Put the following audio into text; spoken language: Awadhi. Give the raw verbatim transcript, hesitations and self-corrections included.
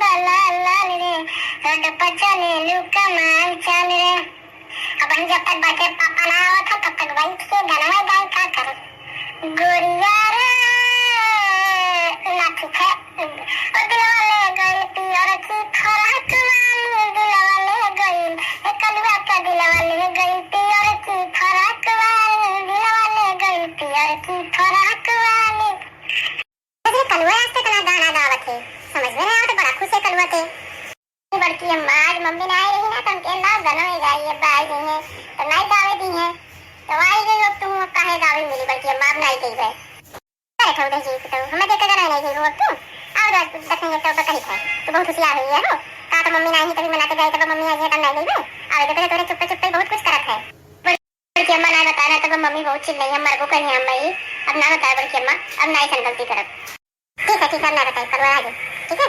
बला लाल रे, रोड पर चले लू कमाल चाल रे। अब हम जब तक बड़के पापा ना आवत है, तब तक बैठ के गाना गाए का करे। गोरिया रे, ना ठीक है। ओ दिलवा ले गइल पियर की फराक वाली, दिलवा ले गइल। ए कलुआ का दिलवा ले गइल पियर की फराक वाली, दिलवा ले गइल पियर की फराक वाली। अरे कलुआ आज तो इतना गाना गावत है, समझ में नहीं आवत, बड़ा खुश है कलुआ ते। बड़की अम्मा, आज मम्मी ना आई रही ना, तो हमके ना गाना ही गाई, अब आई गई है, तो नहीं गावे दी है, तो आई गई, अब तुम काहे गावे मिली, बड़की अम्मा, अब नहीं गई है। अरे ठौदे जी, तो हमें देख के गाना नहीं गई हो अब तू, और देखेंगे तो कही है, तू बहुत होशियार हुई है हो, कहा तो मम्मी नहीं, तभी मना के गई, तब मम्मी आई है, तब नहीं गई है, आवे देखो तो तोरे चुप्पे चुप्पे बहुत कुछ करत है। बड़की अम्मा ना बताए ना, तब मम्मी बहुत चिल्लाई, हम मरबो करी हम भाई, अब ना बताए बड़की अम्मा, अब ना ऐसा गलती करब। ठीक है, ठीक है, अब ना बताए, कलुआ आ जाए, ठीक है।